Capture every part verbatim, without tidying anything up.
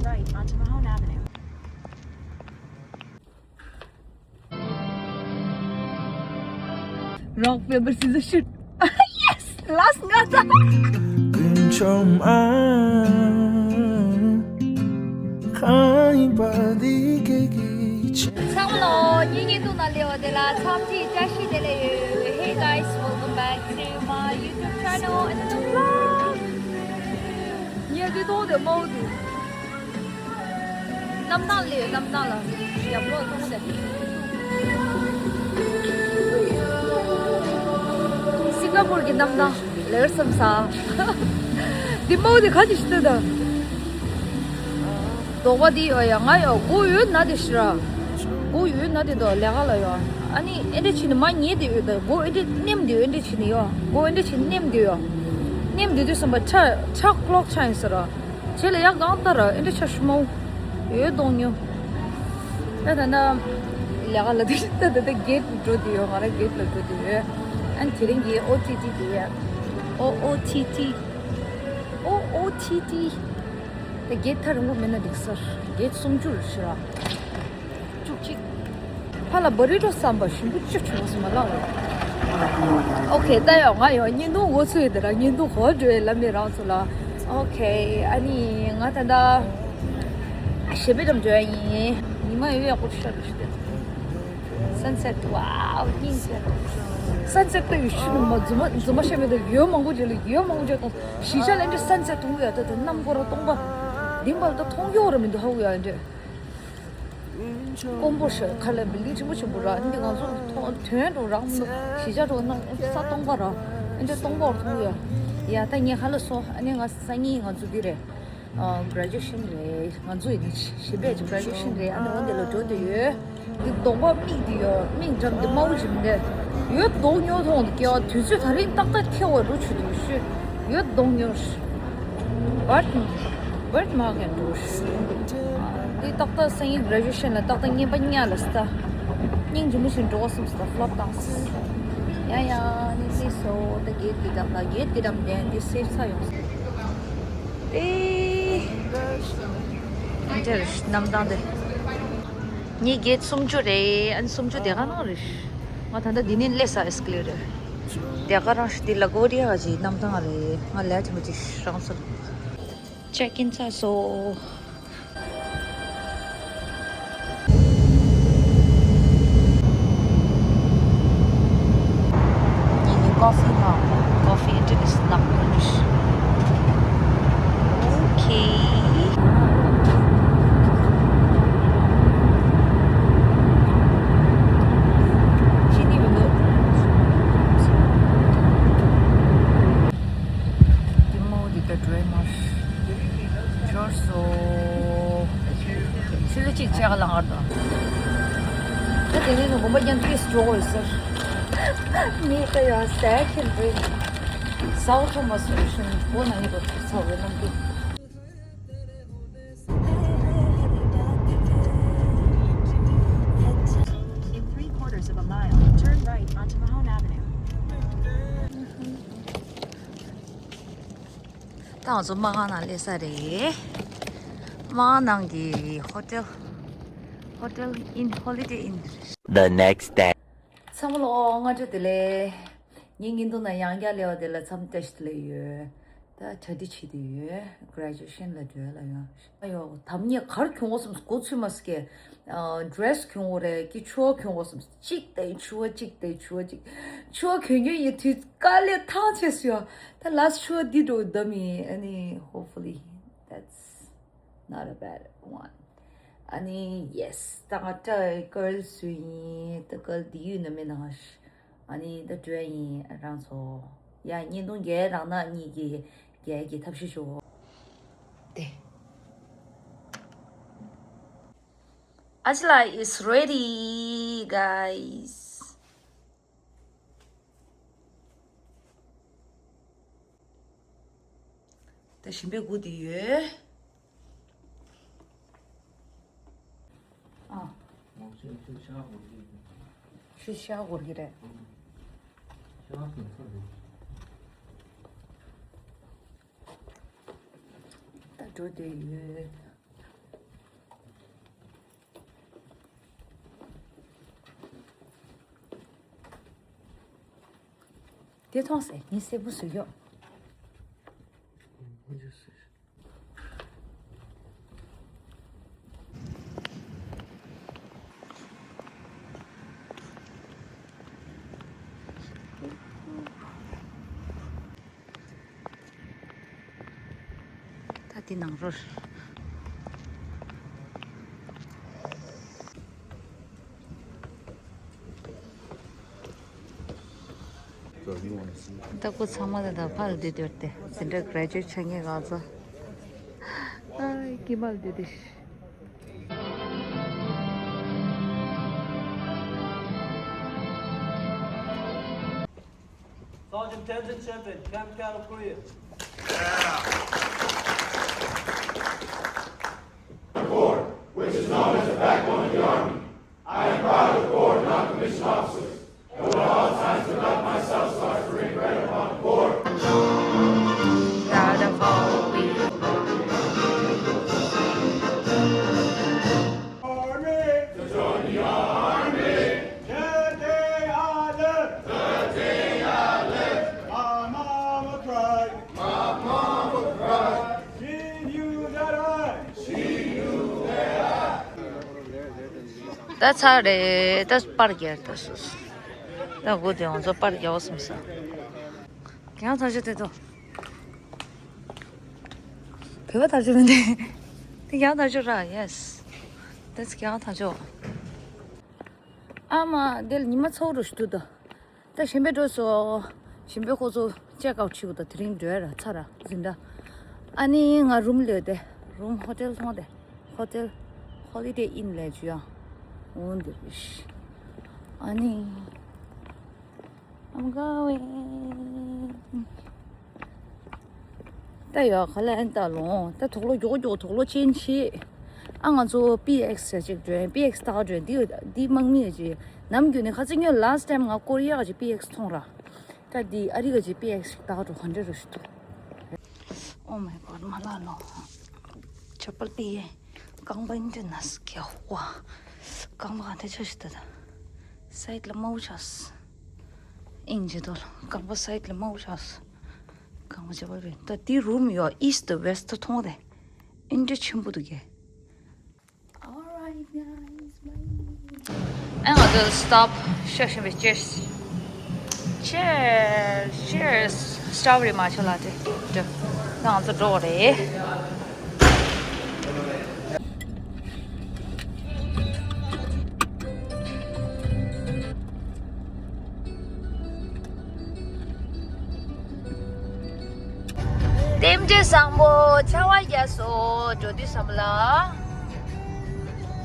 Right onto Mahone Avenue. Rock, paper, scissors, shoot. Yes! Last ང་ཚོ། ཚང་མ་ལོ། ཉིན་ཉིན་ཐུག་ན་ལེ་བ་དེ་ལ་འཚམས་འདྲི་བཀྲ་ཤིས་བདེ་ལེགས་ཡོད། Hey guys, welcome back to my YouTube channel and the vlog. ཉལ་དུས་མཐོང་དེ་མོ་དུ། གནམ་ཐང་ལས་གནམ་ཐང་ལ་རྒྱབ་ལོགས་མཐོང་དེ། སིང་ག་པུར་གྱི་གནམ་ཐང་ལེར་སམ་ས། འདི་མོ་དེ་ག་ཅི་ཞིག་ལྟོས་དང་། དོགས་པ་འདི་ཡོད་ཡ། ང་ཡོད་སྒོ་ཡོད་ན་དེ་ཤི་ར། སྒོ་ཡོད་ན་དེ་དོ་ལས་ཀ་ལ་ཡོད། ཨ་ནི་ཨེ་འདྲ་ཕྱིན་ནི་མ་ཉེས་དེ་ཡོད་ད། སྒོ་ཨེ་འདྲ་ནེམ་དེ་ཡོད། ཨེ་འདྲ་ཕྱིན་ནི་ཡོད། སྒོ་ཨེ་འདྲ་ཕྱིན་ནེམ་དེ་ཡོད། ནེམ་དེ་དུས་སོང་པ་ཁྲ་ཁྲ་ཀློག་ཆ་ཡིན་ས་ར། བྱས་ལ་ཡག་གང་ལྟར་ཨེ་འདྲ་ཆ་ཤི་མོ་ཡོད་གཏོང་ཉོ། ད་ད་ན་ལས་ཀ་ལ་དེ་ད་ད་ད་གེད་འགྲོ་དེ་ཡོད། ང་ར་གེད་ལ་འགྲོ་དེ་ཡོད། ཨ་ནི་དེ་རིང་གི་ཨོ་ཊི་ཊི་དེ་ཡ། ཨོ་ཨོ་ཊི་ཊི། ཨོ་ཨོ་ཊི་ཊི། ད་གེད་ཐག་རིང་པོ་མེད་ན་འགྲིག་ས་རེད། གེད་སུམ་ཅུ་རེད་ཤི་ར། བཅུ་གཅིག་ཕ་ལ་བ་རི་ཊོ་བསམ་པ་ཞིམ་པོ་ཅི་བྱུང་སོང་མ་ལགས་རེད། ཨོ་ཁེ། ད་ཡོང་ང་ཡོང་བརྙན་ཐུང་འགོ་ཚུགས་ཡོད་དེ་ར། བརྙན་ཐུང་གོ་འགྲོ་ཡི་ལ་མི་རང་ཚོ་ལ། ཨོ་ཁེ། ཨ་ནི་ང་ད་ལྟ་གཞན་པའི་འགྲམ་འགྲོ་ཡ་ཡིན། ཉི་མ་ཡོད་ཡག་པོ་ཤར་རེད་ཤི་དེ། Sunset. Wow, ཉིན་ཟེར། Sunset ད་ཡོད་ཤི་ནི་མ་རྫུན་མ་རྫུན་མ་བཤད་མེད་དེ། ཡོད་མང་པོ་བརྗོད་ལ་ཡོད་མང་པོ་བརྗོད་དང་། གཞིས་ཆགས་ལ་འདྲ་སན་སེཊ་མཐོང་གི་ཡོད་ད། དེ་གནམ་སྐོར་མཐོང་པ། དེ་འབར་ད་མཐོང་ཡོད་ར་མི་འདུག་ཧ་གོ་ཡ་འདྲ། དཀོན་པོ་ཤ་ཁ་ལ་བིལ་ཌིང་ཆེན་པོ་ཆེན་པོ་ར། འདི་ང་ཚོ་མཐོང་དོན་འགྲོ་རང་མི་འདུག་གཞིས་ཆགས་འགྲོ་ན་ས་སྟོང་པ་ར། འདྲ་སྟོང་པ་མཐོང་ཡོད། ཡ་ད་ངས་ཧ་ལ་སོ། ཨ་ནི་ང་སང་ཉིན་ང་ཚོ་འདི་རེད། གྷ་རེ་ཇུ་ཨེ་ཤན་རེད། ང་ཚོ་ཡིན་གཞིས་པས་ཀྱི་གྷ་རེ་ཇུ་ཨེ་ཤན་རེད། ཨ་ནི་འོ་འདི་ལ་འགྲོ་འདོད་ཡོད། འདི་གདོང་པ་མིག་འདི་ཡོད། མིག་འགྲམ་འདི་དམར་པོ་བྱེད་མི་འདྲ་ཡོད། གདོང་ཉོ་མཐོང་འདི་སྐྱེ་བ་དུས་ཚོད་ད་རིང་ཏག་ཏག་ཐེ་བ་རུ་ཆུ་དུ་ཤུ་ཡོད། གདོང་ཉོ་ཤི་བར་ཏི་བར་ཏི་མ་གན་འགྲོ་ཤི། འདི་ཏག་ཏག་སང་ཉིན་གྷ་རེ་ཇུ་ཨེ་ཤན་ལ་ཏག་ཏག་བརྙན་པ་ཉག་ལ་སྟ། སྙིང་རྗེ་མོ་ཞིག་འགྲོ་བ་སོང་སྟ་ཕློབ་བཏང་སི། ཡ་ཡ་ནི་སི་སོ་ད་གེད་འདི་འགྲམ་ལ་གེད་འདི་འགྲམ་ནས་འདི་སེབ་ས་ཡོང་སི། ཨེ། ཨ་ཅེ་རེད་གནམ་ཐང་དེ། ངའི་གེད་སུམ་ཅུ་རེད། ཨ་ནི་སུམ་ཅུ་དེ་ག་ནང་རེད། ང་ད་ལྟ་འདི་ནས་སླེབས་ས་ཨེ་སི་ཀེ་ལེ་ཊར་རེད། དེ་ག་རང་ཞིག་འདི་ལ་གོ་རི་ཡ་ཅིག་གནམ་ཐང་རེད། ང་ལས་ཐེངས་མ་ཅིག་རང་ཚོ་ལ་ཅེག་ཨིན་ཚར་སོང་། ཉིན་ནས་ཀོ་ཧྥི་ལ་ཀོ་ཧྥི་ཨིན་ཊྲོ་ཌུ་སི་གནང་དགོས་རེད། ཨོ་ཁེ། ཕྱི་ནས་མི་འདུག་འདི་མོ་འདི་ད་འགྲོ་ཡི་མ་ཤོར་སོང་། ཕྱི་ལ་གཅིག་ཆེ་ག་ལ་ངར་དང་། ད་དེ་ནས་ནི་དགོན་པ་རྒྱན་ཏིས་འགྲོ་དགོས་ཟེར། ངས་ད་ཡང་ཟས་ཁྱེར་འགྲོ་ཡིན། ཟའོ་ཐོ་མ་སུ་ཤིན་སྒོ་ནང་ཡོད་པ་ཚ་བའི་རྣམ་འགྱུར། In three quarters of a mile, turn right onto Mahone Avenue. ད་ང་ཚོ་མ་གང་ནང་སླེབས་ས་རེད། མ་གང་ནང་གི་ཧོ་ཊེལ། ཧོ་ཊེལ་ཨིན། ཧོ་ལི་ཌེ་ཨིན། The next day. ཚང་མ་ལ་སྔ་དྲོ་བདེ་ལེགས། ངའི་བརྙན་ཐུང་ནང་ཡང་བསྐྱར་སླེབས་པ་དེ་ལ་འཚམས་བཀྲ་ཤིས་བདེ་ལེགས་ཡོད། ད་གྲ་སྒྲིག་བྱེད་དུ་ཡོད། གྷ་རེ་ཇུ་ཨེ་ཤན་ལ་འགྲོ་ལ་ཡོང་། ཨ་ཡོ་དམ་ཉེ་གར་གྱོང་བ་སོམས་གོ་ཚུལ་མ་སི་ཀེ། ཌི་རེ་སི་གྱོང་བ་རེད་ཀི་ཆུ་བ་གྱོང་བ་སོམས་གཅིག་དེ་ཆུ་བ་གཅིག་དེ་ཆུ་བ་གཅིག་ཆུ་བ་གྱོང་གྱོང་ཡི་དུས་དཀའ་ལས་ཐང་ཆད་སུ་ཡོ། ད་ལ་སི་ཆུ་བ་འདི་འགྲོ་གདམ་ཡིན། ཨ་ནི་hopefully that's not a bad one. ཨ་ནི་ཡེ་སི་ད་ང་ཏྲ་ཀར་སུ་ཡིན། ད་ཀར་འདི་ཡུལ་ན་མེད་ན་ང་ཤི། ཨ་ནི་ད་འགྲོ་ཡ་ཡིན་རང་ཚོ། ཡ་བརྙན་ཐུང་རྒྱལ་རང་ན་གཉིས་ཀྱི་རྒྱལ་གྱི་ཐབས་ཤེས་ཞུ། དེ། Ajla is ready, guys. ད་ཞིམ་པའི་སྒུག་དེ་ཡོད། ཨ། ཤུ་ཤ་འགོར་གི་རེད། ད་འགྲོ་དེ་ཡོད། དེ་མཐོང་སེ་ངས་སེར་པོ་བཟོས་ཡོད། ད་དེ་ནང་རོལ། ད་ཁོ་ཚང་མ་ད་ད་ཕར་ལ་བསྡད་དེ་ཡོད་དེ། འཛིན་གྲྭ་graduate་ཆགས་མཁན་ག་ཚོད། ཨ་ཀི་མལ་བསྡད་དེ། Sergeant Tenzin Shenpin, Camp Cattle Korea. The Corps, which is known as the backbone of the Army. I am proud of the Corps of Non-Commissioned Officers, and will at all times conduct myself so as to bring credit upon the Corps. Army! To join the army! Today I live! Today I live! My mama cried! My mama cried! She knew that I, she knew that I. ད་ཚར་རེད། ད་པར་རྒྱག་ད་སོ་སོ། ད་སྒུག་དེ་ང་ཚོ་པར་རྒྱག་སོང་ས། རྒྱག་ཐག་ཆོད་དེ་ཏོ། བོད་པ་ཐག་ཆོད་མི་འདུག་དེ་རྒྱག་ཐག་ཆོད་ར། Yes. That's རྒྱག་ཐག་ཆོད། ཨ་མ་དེ་ལ་ཉི་མ་ཚ་བོ་རུ་ཞིག་འདུག་ད། ད་གཞན་པའི་འགྲོ་སོ། གཞན་པའི་ཁོ་ཚོ་check out བྱེད་དགོས་ད། དེ་རིང་འགྲོ་ཡ་ར་ཚར་ར་འཛིན་གྲྭ། ཨ་ནི་ང་རུམ་ལོས་ཏེ། རུམ་ཧོ་ཊེལ་མཐོང་སྟེ། ཧོ་ཊེལ་Holiday Inn་ལས་ཇུ་ཡ། འོན་ཏེ་རིཤ། ཨ་ནི། I'm going. ད་ཡོད་ག་ལ་ཨན་ད་ལོང་། ད་དུག་ལོག་མགྱོགས་མགྱོགས་དུག་ལོག་ཅན་ཆེ། ཨ་ང་ཚོ་པི་ཨེག་སི་ཅིག་འགྲོ་ཡིན། པི་ཨེག་སི་ལྟ་ག་འགྲོ་ཡིན། འདི་འདི་དམག་མི་ཡ་ཅིག་ནམ་རྒྱུན་ནས་ཁ་ཚིག་ཉོ། Last time ང་ཀོ་རི་ཡ་ག་ཅིག་པི་ཨེག་སི་མཐོང་ར། ད་འདི་ཨ་རི་ག་ཅིག་པི་ཨེག་སི་ལྟ་ག་འགྲོ་ག་འདྲ་རུ་ཞིག་འདུག Oh my god མ་ལ་ལོ། ཆ་པལ་པི་ཡེ། རྐང་པ་འདི་ན་སི་ཀྱ་ཧོ། རྐང་པ་ག་འདྲ་ཆ་ཞིག་ད་ད། སའིད་ལ་མའུ་ཆ་སི། ཨིན་ཇི་དོ་ལ་རྐང་པ་སའིད་ལ་མའུ་ཆ་སི། རྐང་པ་ཇ་པར་བེ་ད་དེ་རུམ་ཡོད། East West མཐོང་དེ། ཨིན་འདྲ་ཆེན་པོ་འདུག་གས། Alright guys, bye. ཨ་ང་ཚོ་stop ཤ་ཞིམ་པའི་cheers. Cheers, cheers. Strawberry matcha latte. དེ་ང་ཚོ་འགྲོ་བ་རེད། རྟེན་འབྲེལ་བཟང་པོ་ཆར་པ་བརྒྱབ་སོང་། འགྲོ་དུས་བསམ་ལ་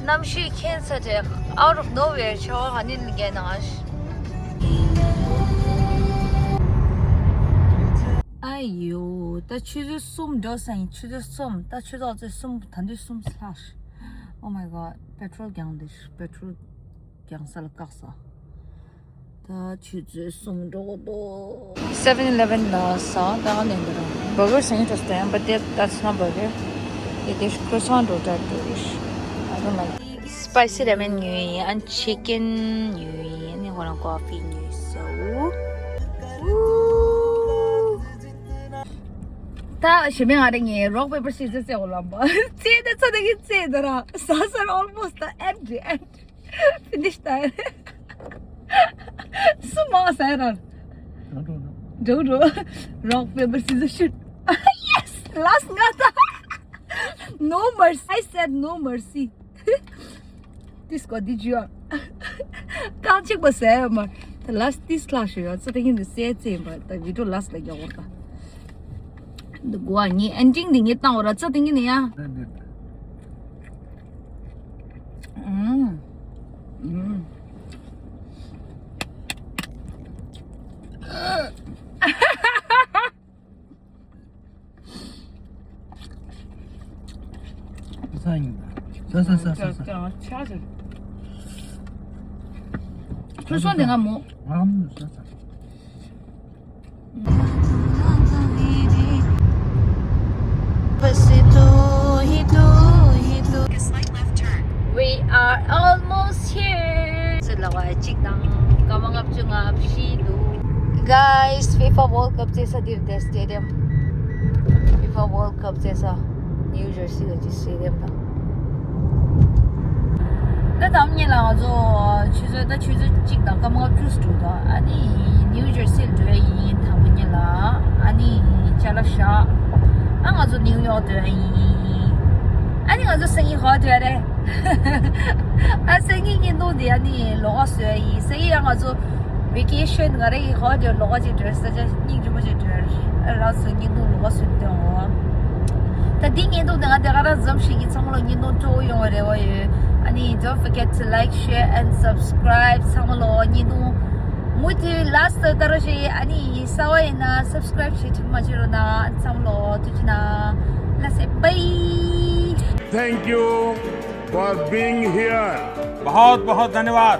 གནམ་གཤིས་ཁྱད་མཚར་དེ། Out of nowhere ཆར་པ་ག་ནས་བརྒྱབ་ན། ཨ་ཡོ། ད་ཆུ་ཚོད་གསུམ་འགྲོ་ས་ཡིན། ཆུ་ཚོད་གསུམ། ད་ཆུ་ཚོད་གསུམ། ད་འདི་གསུམ་ལྷག Oh my god. Petrol རྒྱང་འདི་petrol རྒྱང་ས་ལ་བཀག་ས། ད་ཆུ་ཚོད་གསུམ་འགྲོ་གི་འདུག Seven Eleven ལ་ཟ་ད་ནས་འདི་ར་burger ཟ་ཡིན་འགྲོ་སྟེ། But that, that's not burger. It is croissant dough type burger. I don't like. Spicy ramen ཉོས་ཡིན། ཨན་chicken ཉོས་ཡིན། ཨ་ནི་ཁོ་རང་coffee ཉོས་སོ། ད་ཞེ་མེ་ང་རེ་ངས་rock paper scissors རྩེ་འོ་ལམ་པ་རྩེ་ད་ཚ་ད་གི་རྩེ་ད་ར་ཟ་ཟ་almost the end the end. Finish time. སུ་མ་ཟེར་ར། འགྲོ་འགྲོ། Rock paper scissors shoot. Yes! Last ང་ད། No mercy. I said no mercy. This got did you? རྐང་གཅིག་པ་ཟེར་མ། The last this class ཡོད་ཚ་ད་ཡིན་དུ་ཟེར་ཚེ་མ། The video last ལ་རྒྱག་འོར་ད། འདི་གོ་ཨ་ངའི་ending འདི་ངས་བཏང་བ་ར་ཚ་དེ་ངས་ནི་ཡ། ཨུམ། ཨུམ། ས་ཡིན་ད། ས་ས་ས་ས་ས། ཆ་ཆ། ཁྲུ་སོང་དེ་ང་མོ། ང་མོ་ས་ས། We are almost here. ཚེ་ལ་བ་གཅིག་དང་སྐར་མ་ལྔ་བཅུ་ང་བཞི་འདུག Guys, རྩེ་ས་འདིར་བསྡད། སི་ཊེ་ཌི་ཡམ། ཕི་ཕ་ཝོལཌ་ཀབ་རྩེ་ས། ནིའུ་ཇར་སི་གི་སི་ཊེ་ཌི་ཡམ་དང་། ད་དང་པོ་ཉིད་ལ་ང་ཚོ་ཆུ་ཚོད། ད་ཆུ་ཚོད་གཅིག་དང་སྐར་མ་བཅུ་འགྲོ་འདུག་ཨ་ནི་ནིའུ་ཇར་སི་འགྲོ་ཡ་ཡིན། དང་པོ་ཉིད་ལ། ཨ་ནི་ཅ་ལག་བཞག་ཨ་ང་ཚོ་ནིའུ་ཡོག་འགྲོ་ཡ་ཡིན། ཨ་ནི་ང་ཚོ་སང་ཉིན་ག་པར་འགྲོ་ཡ་རེད། ཨ་སང་ཉིན་བརྙན་ཐུང་འདི་ཨ་ནི་ལོགས་ཀ་བཟོ་ཡ་ཡིན། སང་ཉིན་ཡང་ང་ཚོ་ཝེ་ཀེ་ཤན། ང་རང་གི་ག་པར་འགྲོ། ལོགས་ཀ་ཅིག་འགྲོ། ས་ཆ་སྙིང་རྗེ་མོ་ཅིག་འགྲོ། རང་ཚོ་བརྙན་ཐུང་ལོགས་ཀ་བཟོས་བཏང་འོ། ད་འདི་བརྙན་ཐུང་འདི་ང་དེ་ག་རང་ཙམ་ཞིག་གིས་ཚང་མ་ལ་བརྙན་ཐུང་སྤྲོ་བོ་ཡོང་བའི་རེ་བ་ཡོད། ཨ་ནི་don't forget to like, share and subscribe. ཚང་མ་ལ་བརྙན་ཐུང་མུ་མཐུད་ལཱསི་ཊི་ལྟར་ཞིག་ཨ་ནི་གསར་པ་ཡིན་ན་སབ་སི་ཀ་རེབ་ཞིག་མ་བརྗེད་རོགས་གནང་། ཚང་མ་ལ་ཐུགས་རྗེ་གནང་། ལགས་སེ། བྷའི། Thank you for being here. बहुत बहुत धन्यवाद।